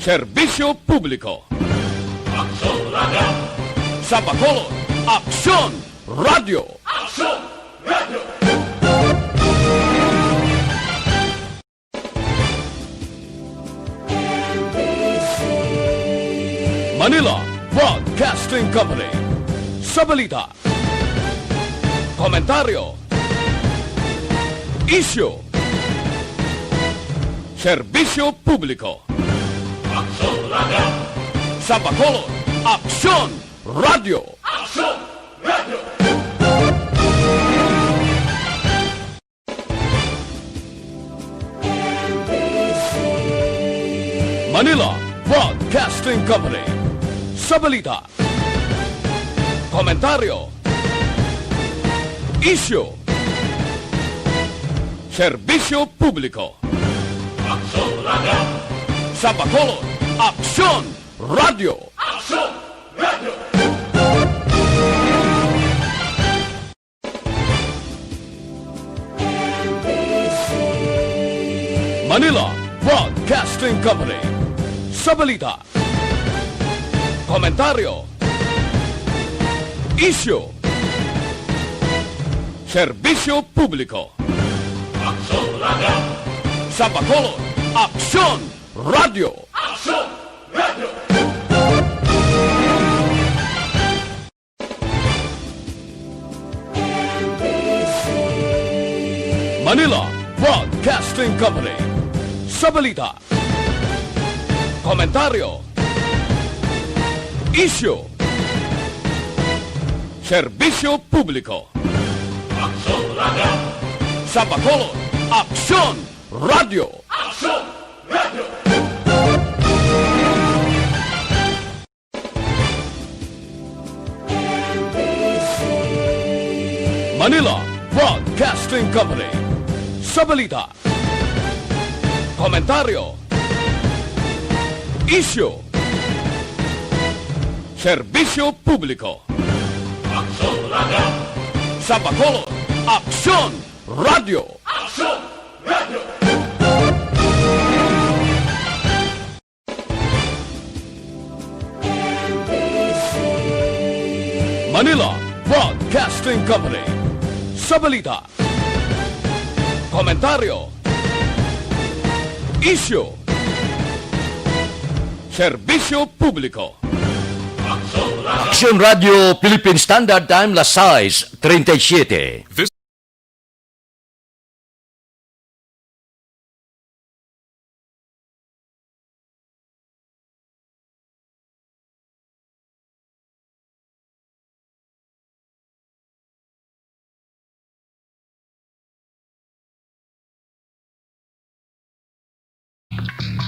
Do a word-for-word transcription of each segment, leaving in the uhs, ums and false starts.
Serbisyo Publiko. Aksyon Radio. Sa Bacolod, Aksyon Radio. Aksyon Radio. Manila Broadcasting Company. Sa balita, komentaryo, isyu, serbisyo publiko. Aksyon Radio. Sa Bacolod, Aksyon Radio. Aksyon Radio. Manila Broadcasting Company. Sa balita, komentaryo, isyu, serbisyo publiko. Aksyon Radio. Sa Bacolod, Aksyon Radio. Aksyon Radio. Manila Broadcasting Company. Sa balita, komentaryo, isyu, serbisyo publiko. Aksyon Radio. Sa Bacolod, Aksyon Radio. Aksyon Radio. Manila Broadcasting Company. Sa balita, komentaryo, isyu, serbisyo publiko. Aksyon Radio. Sa Bacolod, Aksyon Radio. Aksyon Radio. Manila Broadcasting Company. Sa balita, komentaryo, isyu, serbisyo publiko. Aksyon Radio. Sa Bacolod, Aksyon Radio. Aksyon Radio. Manila Broadcasting Company. Sa balita, komentaryo, isyu, serbisyo publiko. Aksyon Radio Philippine Standard Time, las sais treinta y siete.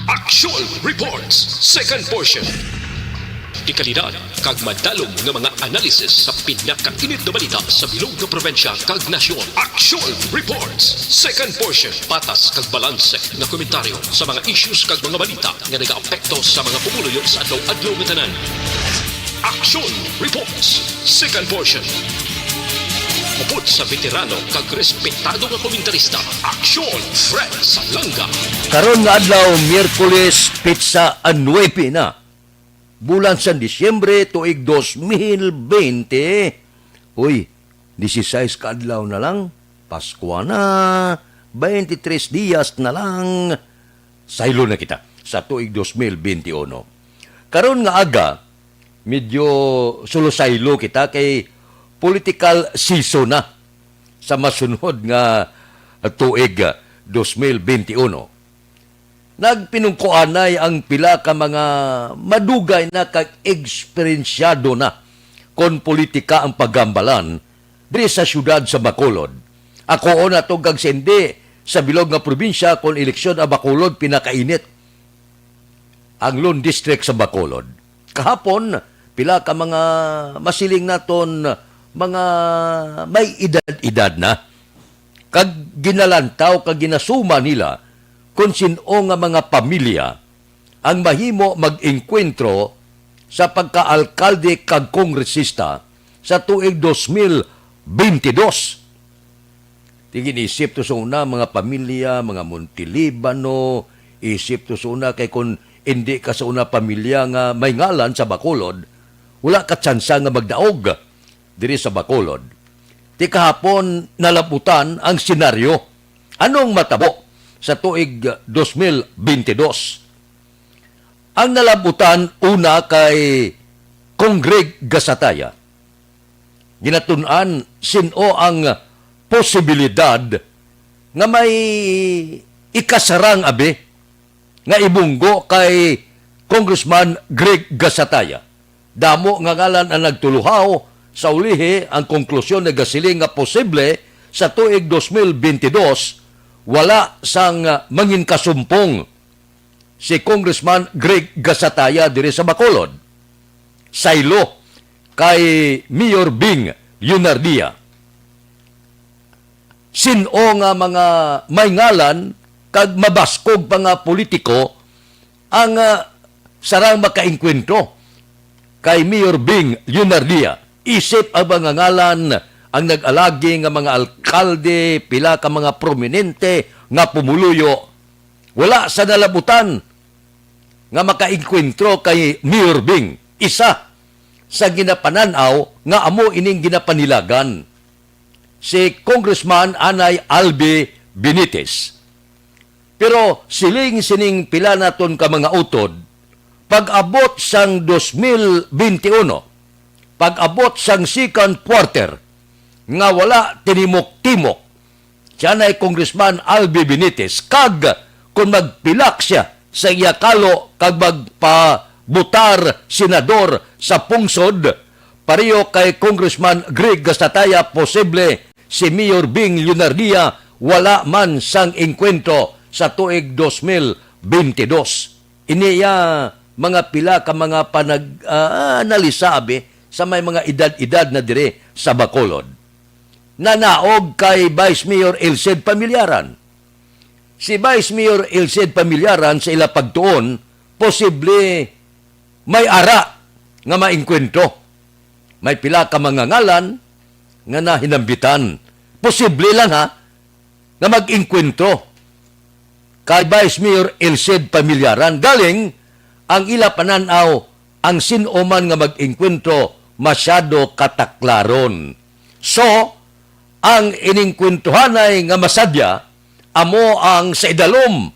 Action Reports, second portion. Dekalidad kag madalom nga mga analysis sa pinakainit nga balita sa bilog nga probinsya kag nasyon. Action Reports, second portion. Patas kag balanse nga komentaryo sa mga issues kag mga balita nga nagaapekto sa mga pumuluyo sa adlaw-adlaw nga tanan. Action Reports, second portion. Upod sa veterano kag respetado nga komentarista, Aksyon Fred Salanga. Karon nga adlaw, Miyerkules, petsa nuebe na, bulan sang Disyembre, tuig dos mil bente. Uy, disisais ka adlaw na lang, Paskwa na, twenty-three dias na lang. Saylo na kita sa tuig dos mil bente uno. Karon nga aga, medyo sulusaylo kita kay political season na sa masunod nga tuig, dos mil bente uno. Nagpinungkuanay ang pila ka mga madugay na kag eksperensyado na kon politika ang paghambalan diri sa siyudad sa Bacolod. Ako na to kag sa hindi sa bilog nga probinsya kon eleksyon ang Bacolod pinakainit. Ang Lone District sa Bacolod. Kahapon, pila ka mga masiling naton, mga may edad-edad na, kag ginalantaw kag ginasuma nila kon sin-o nga mga pamilya ang mahimo mag-engkwentro sa pagkaalkalde kag kongresista sa tuig dos mil bente dos. Tigin-isip to sa una, mga pamilya, mga Montelibano, isip to sa una kay kon indi ka sa una pamilya nga may ngalan sa Bacolod, wala ka tsansa nga magdaog diri sa Bacolod. Ti kahapon nalabutan ang senaryo. Anong matabo sa tuig dos mil bentidós? Ang nalabutan una kay Cong Greg Gasataya. Ginatun-an sin-o ang posibilidad nga may ikasarang abi nga ibunggo kay Congressman Greg Gasataya. Damo nga ngalan ang nagtuluhaw. Sa ulihi, ang konklusyon nagasiling nga posible sa tuig dos mil bentidós, wala sang, ah, manginkasumpong si Congressman Greg Gasataya diri sa Bacolod. Saylo kay Mayor Bing Leonardia. Sin-o nga mga may ngalan kag mabaskog pa nga politiko ang, ah, sarang makaengkwentro kay Mayor Bing Leonardia, isip ang mga ngalan ang nag-alagi nga mga alkalde, pila ka mga prominente nga pumuluyo, wala sa nalabutan nga makaengkwentro kay Mayor Bing. Isa sa ginapanan-aw nga amo ining ginapanilagan si Congressman anay Albi Benitez. Pero siling sining pila naton ka mga utod, pag-abot sang dos mil benti uno, pag-abot sang second quarter, nga wala tinimok-timok si anay Congressman Albi Benitez, kag kon magpilak sia sa iya kalo kag magpabutar senador sa pungsod, pareho kay Congressman Greg Gasataya, posible si Mayor Bing Leonardia wala man sang engkwentro sa tuig dos mil bentidós. Ini iya mga pila ka mga panag-, ah, analisa, abi, sa may mga edad-edad na diri sa Bacolod. Nanaog kay Vice Mayor Elced Pamillaran. Si Vice Mayor Elced Pamillaran, sa ila pagtuon, posible may ara nga maengkwentro. May pila ka mga ngalan nga nahinambitan. Posible lang, ha, nga mag-engkwentro kay Vice Mayor Elced Pamillaran. Galing ang ila panan-aw, ang sin-o man nga mag-engkwentro masyado kataklaron. So, ang inengkwentrohanay nga masadya amo ang sa idalom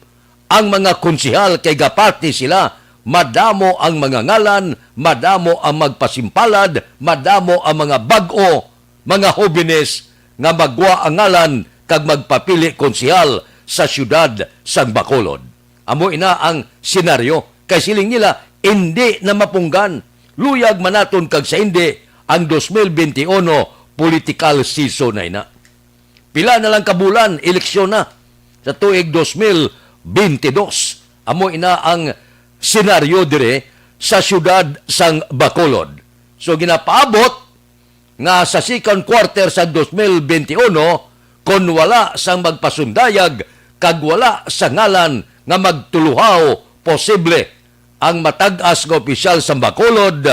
ang mga konsehal, kay gapati sila, madamo ang mga ngalan, madamo ang magpasimpalad, madamo ang mga bag-o, mga hobenes nga magwa ang ngalan kag magpapili konsehal sa siyudad sang Bacolod. Amo ina ang senaryo, kay siling nila, indi na mapunggan. Luyag man naton kag sa indi, ang dos mil benti uno political season na ina. Pila na lang ka bulan, eleksyon na sa tuig dos mil bentidós. Amo ina ang senaryo dire sa siyudad sang Bacolod. So, ginapaabot nga sa second quarter sa dos mil benti uno, kon wala sang magpasundayag kag wala sa ngalan nga magtuluhaw, posible ang matag-as nga opisyal sa Bacolod,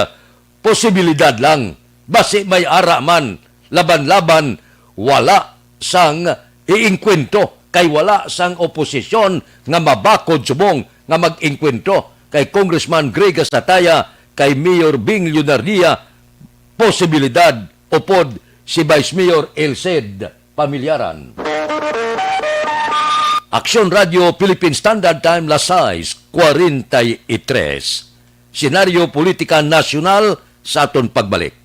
posibilidad lang. Basi may ara man, laban-laban, wala sang iengkwentro, kay wala sang oposisyon nga mabakod subong nga mag-engkwentro kay Congressman Greg Gasataya, kay Mayor Bing Leonardia, posibilidad upod si Vice Mayor Elced Pamillaran. Aksyon Radio Philippine Standard Time, las sais cuarenta y tres. Senaryo politika nasyonal sa aton pagbalik.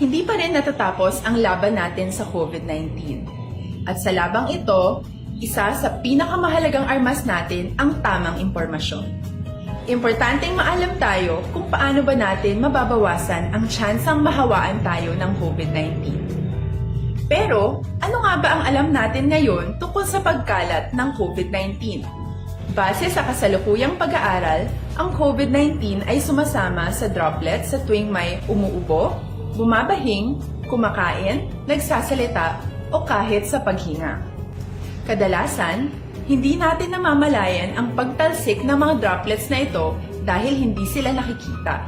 Hindi pa rin natatapos ang laban natin sa COVID nineteen. At sa labang ito, isa sa pinakamahalagang armas natin ang tamang impormasyon. Importanteng maalam tayo kung paano ba natin mababawasan ang tsansang mahawaan tayo ng COVID nineteen. Pero, ano nga ba ang alam natin ngayon tungkol sa pagkalat ng COVID nineteen? Base sa kasalukuyang pag-aaral, ang COVID nineteen ay sumasama sa droplets sa tuwing may umuubo, bumabahing, kumakain, nagsasalita, o kahit sa paghinga. Kadalasan, hindi natin namamalayan ang pagtalsik ng mga droplets na ito dahil hindi sila nakikita.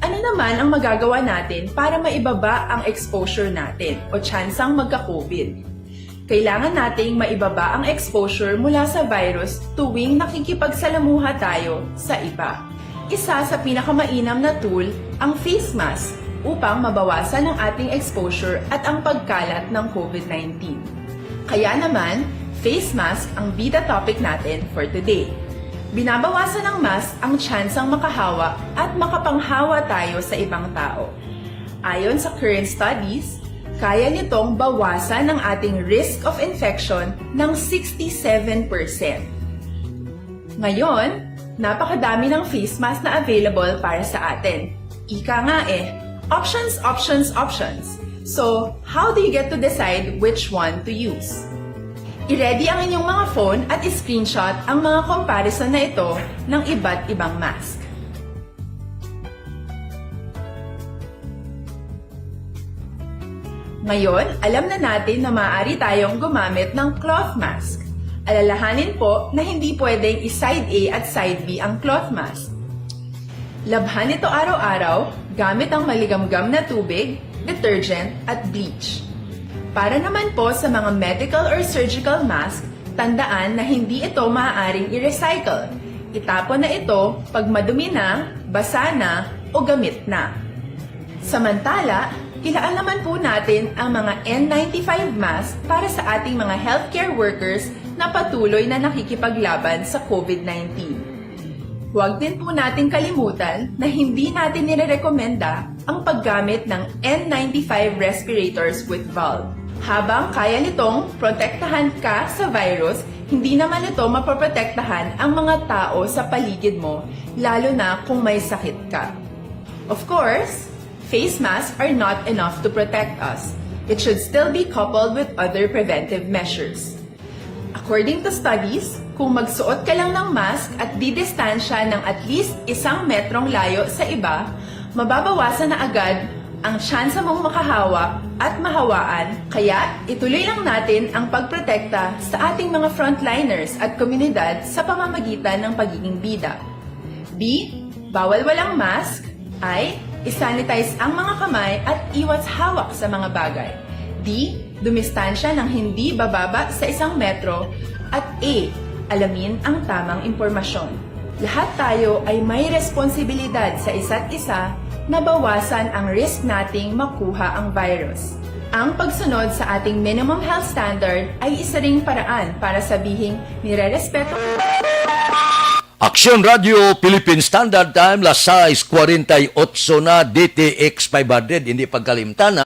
Ano naman ang magagawa natin para maibaba ang exposure natin o tsansang magka-COVID? Kailangan nating maibaba ang exposure mula sa virus tuwing nakikipagsalamuha tayo sa iba. Isa sa pinakamainam na tool ang face mask upang mabawasan ang ating exposure at ang pagkalat ng COVID nineteen. Kaya naman, face mask ang bida topic natin for today. Binabawasan ng mask ang tsansang makahawa at makapanghawa tayo sa ibang tao. Ayon sa current studies, kaya nitong bawasan ang ating risk of infection ng sixty-seven percent. Ngayon, napakadami ng face mask na available para sa atin. Ika nga eh, options, options, options. So, how do you get to decide which one to use? I-ready ang inyong mga phone at i-screenshot ang mga comparison na ito ng iba't ibang mask. Ngayon, alam na natin na maaari tayong gumamit ng cloth mask. Alalahanin po na hindi pwedeng i-side A at side B ang cloth mask. Labhan ito araw-araw gamit ang maligamgam na tubig, detergent, at bleach. Para naman po sa mga medical or surgical mask, tandaan na hindi ito maaaring i-recycle. Itapon na ito pag madumi na, basa na, o gamit na. Samantala, ilaan naman po natin ang mga N ninety-five mask para sa ating mga healthcare workers na patuloy na nakikipaglaban sa COVID nineteen. Huwag din po natin kalimutan na hindi natin nirerekomenda ang paggamit ng N ninety-five respirators with valve. Habang kaya nitong protektahan ka sa virus, hindi naman ito mapoprotektahan ang mga tao sa paligid mo, lalo na kung may sakit ka. Of course, face masks are not enough to protect us. It should still be coupled with other preventive measures. According to studies, kung magsuot ka lang ng mask at didistansya ng at least isang metrong layo sa iba, mababawasan na agad ang tsansa mong makahawa at mahawaan. Kaya, ituloy lang natin ang pagprotekta sa ating mga frontliners at komunidad sa pamamagitan ng pagiging bida. B, bawal walang mask. I, isanitize ang mga kamay at iwas hawak sa mga bagay. D, dumistansya ng hindi bababa sa isang metro. At A, alamin ang tamang impormasyon. Lahat tayo ay may responsibilidad sa isa't isa na bawasan ang risk nating makuha ang virus. Ang pagsunod sa ating minimum health standard ay isa ring paraan para sabihing nirerespeto. Aksyon Radio Philippine Standard Time, las sais cuarenta y ocho na, D T X five hundred, hindi pagkalimtan, ha?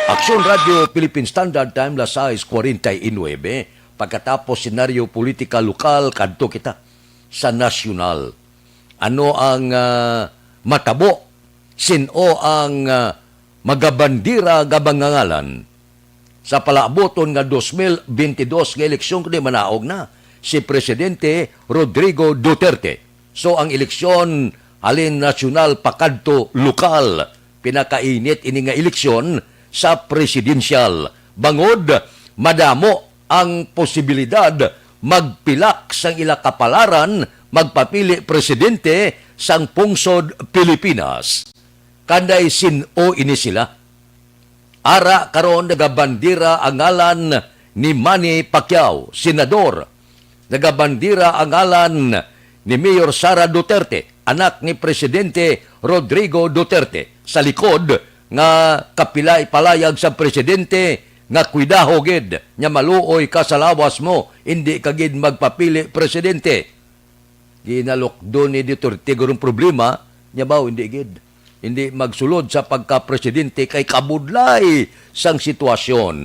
Aksyon Radio Philippine Standard Time, las sais cuarenta y nueve. Pagkatapos senaryo politika lokal, kadto kita sa nasyonal. Ano ang ah, matabo? Sin-o ang ah, magabandira nga mga ngalan? sa palaabuton nga dos mil bentidós nga eleksyon kundi manaog na si Presidente Rodrigo Duterte. So, ang eleksyon halin nasyonal pakadto lokal, pinakainit ini nga eleksyon sa presidential. Bangod, madamo ang posibilidad magpilak sang ila kapalaran magpapili presidente sang pungsod Pilipinas. Kanday sin-o ini sila? Ara karon nagabandira ang ngalan ni Manny Pacquiao, senador. Nagabandira ang ngalan ni Mayor Sara Duterte, anak ni Presidente Rodrigo Duterte. Sa likod nga kapilay palayag sa presidente nga kuidaho gid nga maluoy ka sa lawas mo, hindi ka gid magpapili presidente. Ginalukdo ni Duterte gurong problema niya ba? Hindi gid. Hindi magsulod sa pagka-presidente kay kabudlay sang sitwasyon.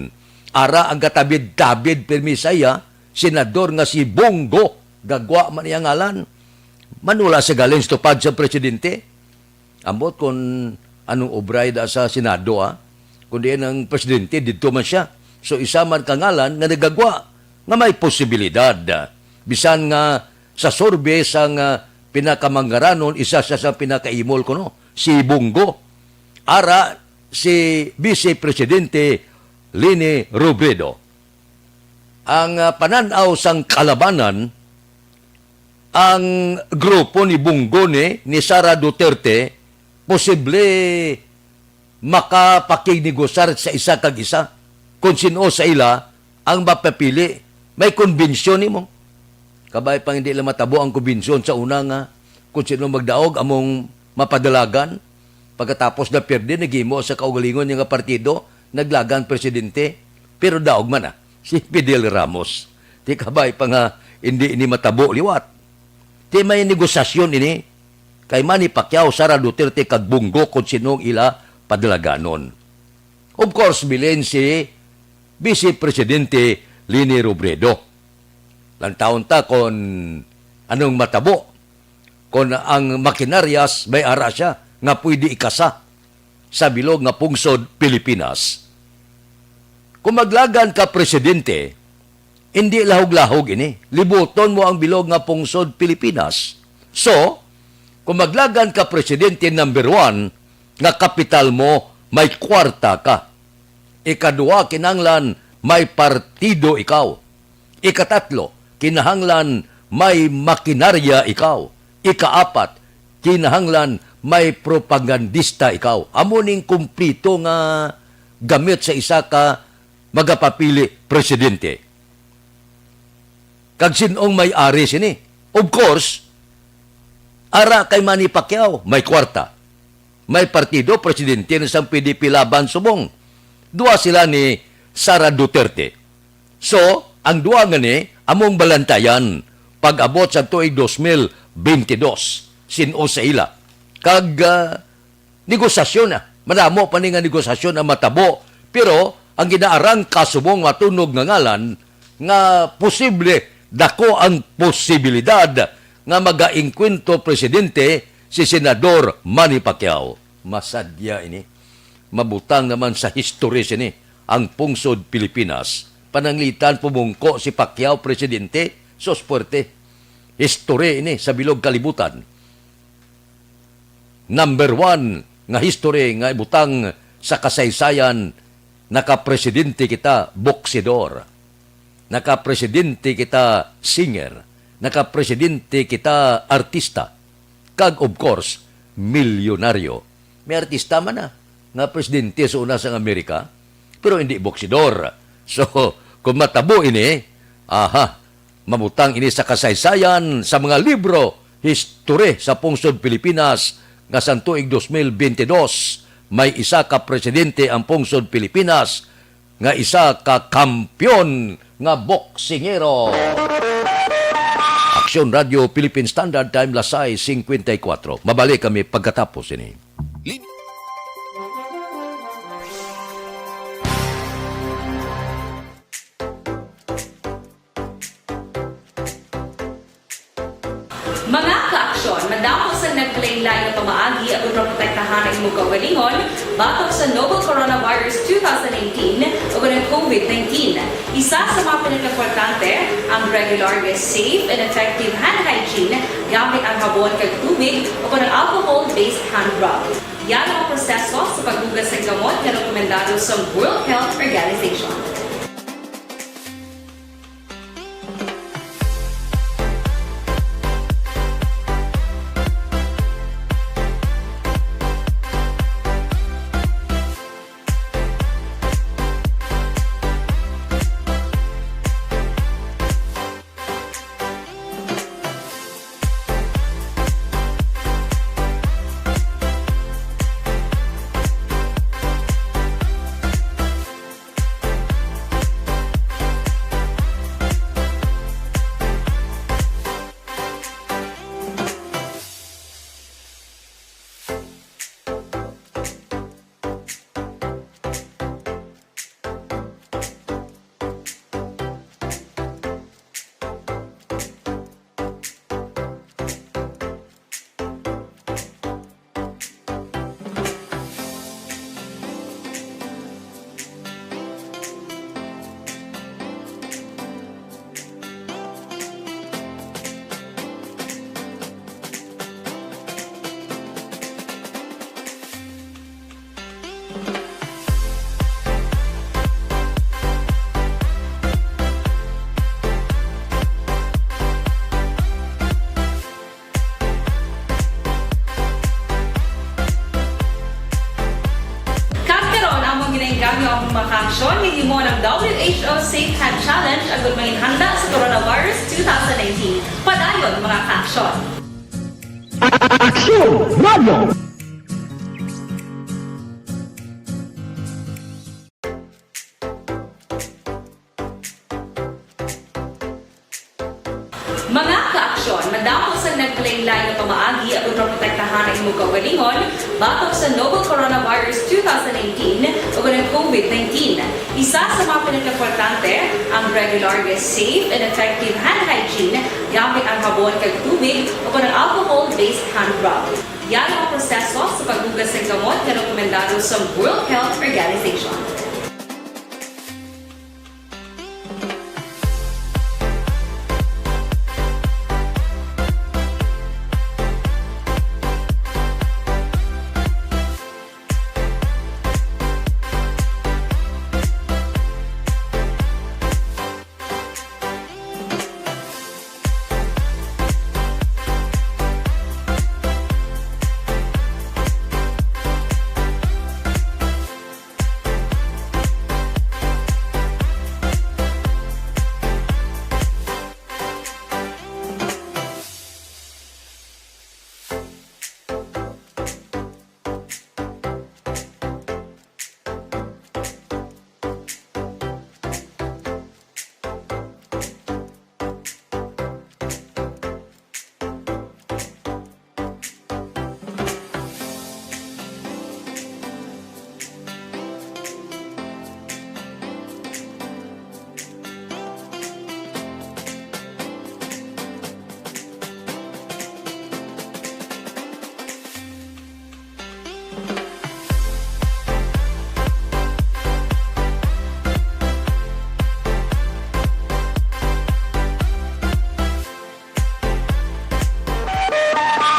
Ara ang gatabid-tabid pirmi sa iya, senador nga si Bong Go, gagwa man iya ngalan. Manula sa galing sa tupad sa presidente. Ambot kung anong obray da sa Senado, ha? Kundi ang presidente, didto man siya. So, isa man ka ngalan nga nagagwa nga may posibilidad. Bisan nga sa survey sang, ah, pinakamangaranon, isa siya sa pinakaimol kuno, si Bong Go. Ara si Vice Presidente Leni Robredo. Ang, ah, panan-aw sang kalabanan, ang grupo ni Bong Go ni, ni Sara Duterte, posible makapakignegosar sa isa kag isa kung sin-o sa ila ang mapapili. May konbensyon nimo. Kabay pang hindi lang matabo ang konbensyon sa una nga kung sino magdaog among mapadalagan. Pagkatapos na pierde, naghimo sa kaugalingon niya nga partido, naglagan presidente. Pero daog man na si Fidel Ramos. Di kabay pa nga hindi ini matabo liwat. Di may negosasyon ini kay Manny Pacquiao, Sara Duterte kag Bong Go kung sinong ila padalaganon. Of course, bilin si Vice Presidente Leni Robredo. Lantawon ta kon anong matabo, kon ang makinaryas may ara siya nga pwede ikasa sa bilog nga pungsod Pilipinas. Kung maglagan ka presidente, hindi lahog-lahog ini. Libuton mo ang bilog nga pungsod Pilipinas. So, kung maglagan ka presidente number one, nga kapital mo, may kwarta ka. Ikadua, kinahanglan may partido ikaw. Ikatatlo, kinahanglan may makinarya ikaw. Ikaapat, kinahanglan may propagandista ikaw. Amo ning kumplito nga gamit sa isa ka magapapili presidente. Kag sin-ong may ari sini? Of course, ara kay Manny Pacquiao, may kwarta. May partido, presidente na sang P D P Laban subong. Duha sila ni Sara Duterte. So, ang duha nga ni among balantayan pag-abot sa tuig dos mil bentidós, sin-o sa ila. Kag, ah, negosasyon na. Madamo pa ni nga negosasyon ang matabo. Pero ang ginaarangka subong matunog nga ngalan nga posible, dako ang posibilidad nga magaengkwentro presidente si Senador Manny Pacquiao. Masadya ini. Mabutang naman sa history sini ang pungsod Pilipinas. Pananglitan pumungko si Pacquiao presidente, sos puwerte. History ini sa bilog kalibutan. Number one nga history nga ibutang sa kasaysayan, nakapresidente kita boksidor, nakapresidente kita singer, nakapresidente kita artista, kag of course, milyonaryo. May artista man na nga presidente sa una sang Amerika, pero hindi boksidor. So, kung matabo ini, aha, mabutang ini sa kasaysayan sa mga libro, history sa pungsod Pilipinas nga sang tuig dos mil bentidós, may isa ka presidente ang pungsod Pilipinas nga isa ka kampiyon nga boksingero. Aksyon Radio Philippine Standard Time, las sais singkwenta y kuwatro. Mabalik kami pagkatapos ini. Mga kaaksyon, madamo sang naglain-lain nga pamaagi aron maprotektahan ang imo kaugalingon batok sa novel coronavirus two thousand nineteen ug ang COVID COVID nineteen. Isa sa mga pinakaimportante ang regular nga safe and effective hand hygiene gamit ang habon kag tubig o kon ang alcohol-based hand rub. Yan ang proseso sa paghugas sa gamot nga rekomendado sa World Health Organization. Kag karon, among ginainggam ang mga kaaksyon nga gihimo ng W H O Safe Hand Challenge agud manginhanda sa coronavirus two thousand nineteen. Padayon, mga kaaksyon. Aksyon Radio! Mga kaaksyon, madamo sang naglain-lain nga pamaagi aron maprotektahan ang imong kaugalingon batok sa novel coronavirus two thousand nineteen o ang COVID nineteen. Isa sa mga pinakaimportante ang regular nga safe and effective hand hygiene gamit ang habon kag tubig o kon ang alcohol-based hand rub. Yan ang proseso sa paghugas sa gamot nga rekomendado sa World Health Organization.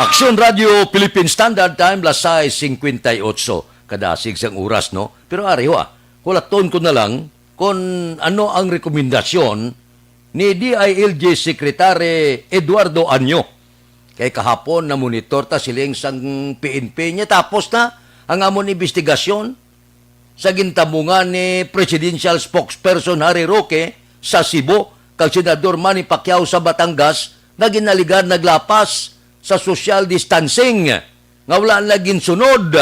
Aksyon Radio Philippine Standard Time, las sais cincuenta y ocho. Kadasig sang oras, no? Pero ari, ah, hulaton ko na lang kon ano ang rekomendasyon ni D I L G Secretary Eduardo Anyo. Kay kahapon, namonitor ta siling sang P N P niya, tapos na ang amon investigasyon sa gintabungan ni Presidential Spokesperson Harry Roque sa Cebu kag Senador Manny Pacquiao sa Batangas nga ginaligan naglapas sa social distancing nga wala na ginsunod.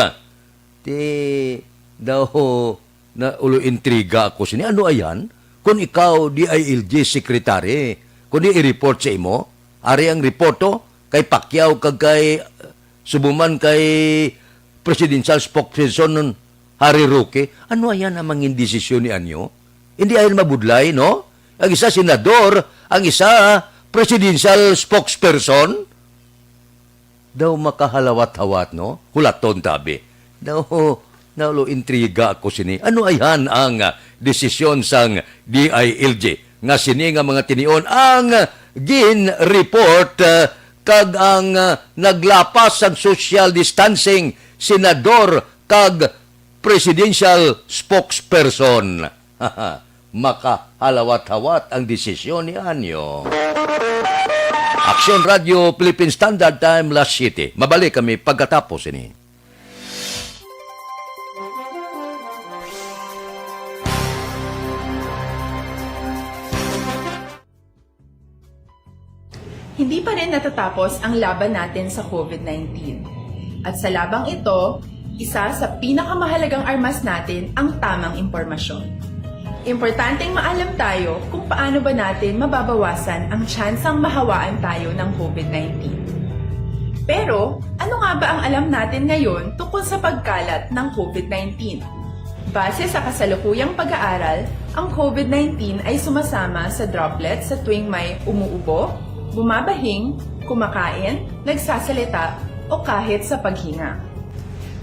Ti daw na ulo intriga ako sini. Ano ayan? Kung ikaw D I L G secretary, kung di i-report sa imo, ari ang report to kay Pacquiao kag kay, uh, subuman kay presidential spokesperson nun, Harry Roque. Ano ayan ang mangin desisyon ni Anyo? Hindi ayan mabudlay, no? Ang isa senador, ang isa presidential spokesperson. Daw makahalawat-hawat, no? Hulaton tabi. Daw, Naulo, intriga ako sini. Ano ayhan ang, ah, desisyon sang D I L G nga sini nga mga tinion ang, ah, gin-report, ah, kag ang, ah, naglapas sang social distancing, senador kag presidential spokesperson? Makahalawat-hawat ang desisyon ni Anyo. Aksyon Radio Philippine Standard Time, las siyete. Mabalik kami pagkatapos ini. Hindi pa rin natatapos ang laban natin sa COVID nineteen. At sa labang ito, isa sa pinakamahalagang armas natin ang tamang impormasyon. Importanteng maalam tayo kung paano ba natin mababawasan ang tsansang mahawaan tayo ng COVID nineteen. Pero, ano nga ba ang alam natin ngayon tungkol sa pagkalat ng COVID nineteen? Base sa kasalukuyang pag-aaral, ang COVID nineteen ay sumasama sa droplets sa tuwing may umuubo, bumabahing, kumakain, nagsasalita, o kahit sa paghinga.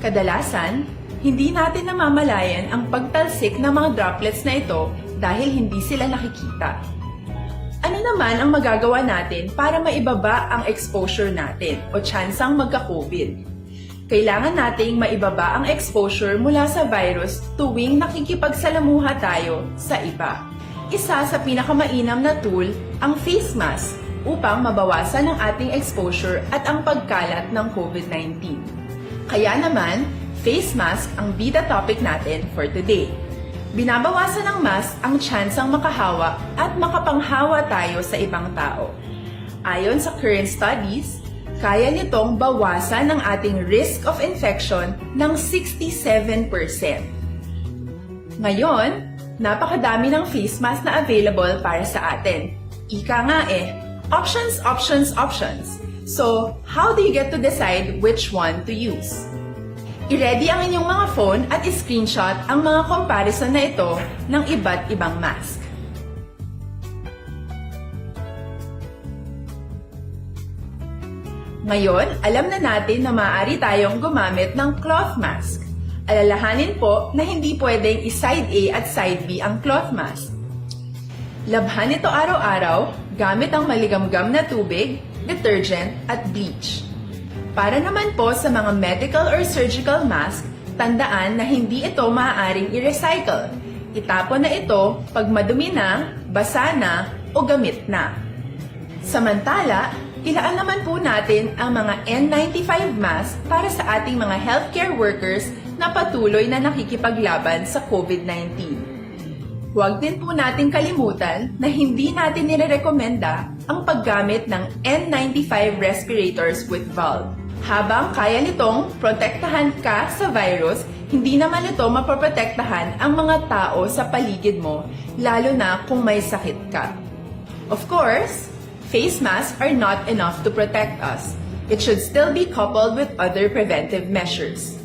Kadalasan, hindi natin namamalayan ang pagtalsik ng mga droplets na ito dahil hindi sila nakikita. Ano naman ang magagawa natin para maibaba ang exposure natin o tsansang magka-COVID? Kailangan nating maibaba ang exposure mula sa virus tuwing nakikipagsalamuha tayo sa iba. Isa sa pinakamainam na tool ang face mask upang mabawasan ang ating exposure at ang pagkalat ng COVID nineteen. Kaya naman, face mask ang bida topic natin for today. Binabawasan ng mask ang tsansang makahawa at makapanghawa tayo sa ibang tao. Ayon sa current studies, kaya nitong bawasan ang ating risk of infection ng sixty-seven percent. Ngayon, napakadami ng face mask na available para sa atin. Ika nga eh, options, options, options. So, how do you get to decide which one to use? I-ready ang inyong mga phone at i-screenshot ang mga comparison na ito ng iba't ibang mask. Ngayon, alam na natin na maaari tayong gumamit ng cloth mask. Alalahanin po na hindi pwedeng i-side A at side B ang cloth mask. Labhan ito araw-araw gamit ang maligamgam na tubig, detergent, at bleach. Para naman po sa mga medical or surgical mask, tandaan na hindi ito maaaring i-recycle. Itapon na ito pag madumi na, basa na, o gamit na. Samantala, ilaan naman po natin ang mga N ninety-five mask para sa ating mga healthcare workers na patuloy na nakikipaglaban sa COVID nineteen. Huwag din po nating kalimutan na hindi natin nirerekomenda ang paggamit ng N ninety-five respirators with valve. Habang kaya nitong protektahan ka sa virus, hindi naman ito mapoprotektahan ang mga tao sa paligid mo, lalo na kung may sakit ka. Of course, face masks are not enough to protect us. It should still be coupled with other preventive measures.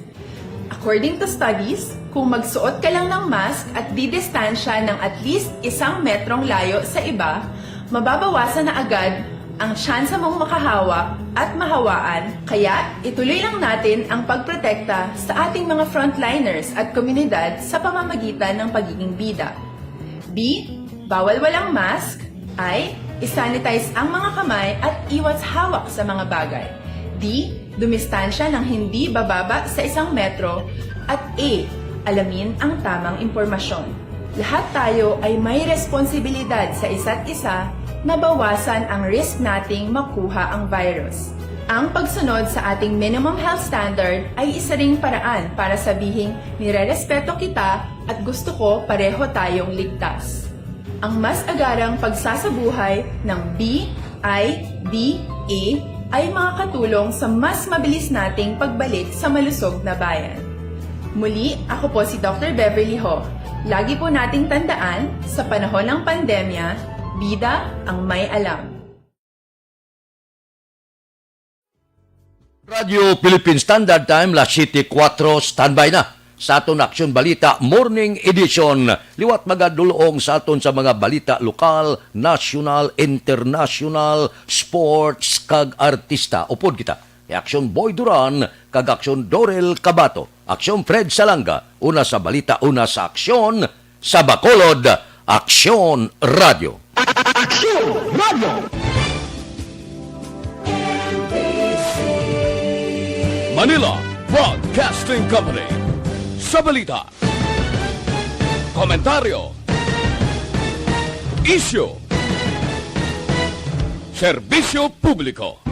According to studies, kung magsuot ka lang ng mask at didistansya ng at least isang metrong layo sa iba, mababawasan na agad ang tsansa mong makahawa at mahawaan. Kaya, ituloy lang natin ang pagprotekta sa ating mga frontliners at komunidad sa pamamagitan ng pagiging bida. B, bawal walang mask. I, isanitize ang mga kamay at iwas hawak sa mga bagay. D, dumistansya ng hindi bababa sa isang metro. At A, alamin ang tamang impormasyon. Lahat tayo ay may responsibilidad sa isa't isa na bawasan ang risk nating makuha ang virus. Ang pagsunod sa ating minimum health standard ay isa ring paraan para sabihing nirerespeto kita at gusto ko pareho tayong ligtas. Ang mas agarang pagsasabuhay ng B I D A ay makakatulong sa mas mabilis nating pagbalik sa malusog na bayan. Muli, ako po si Doctor Beverly Ho. Lagi po nating tandaan, sa panahon ng pandemya, bida ang may alam. Radyo Philippine Standard Time, las siyete kuwatro, standby na sa aton Aksyon Balita Morning Edition. Liwat magadulong sa aton sa mga balita lokal, nasyonal, internasyonal, sports, kag artista. Upod kita kay Aksyon Boy Duran, kag Aksyon Dorel Cabato, Aksyon Fred Salanga, una sa balita, una sa aksyon, sa Bacolod, Aksyon Radio. Aksyon Radio! Manila Broadcasting Company. Sa balita, komentaryo, isyu, serbisyo publiko.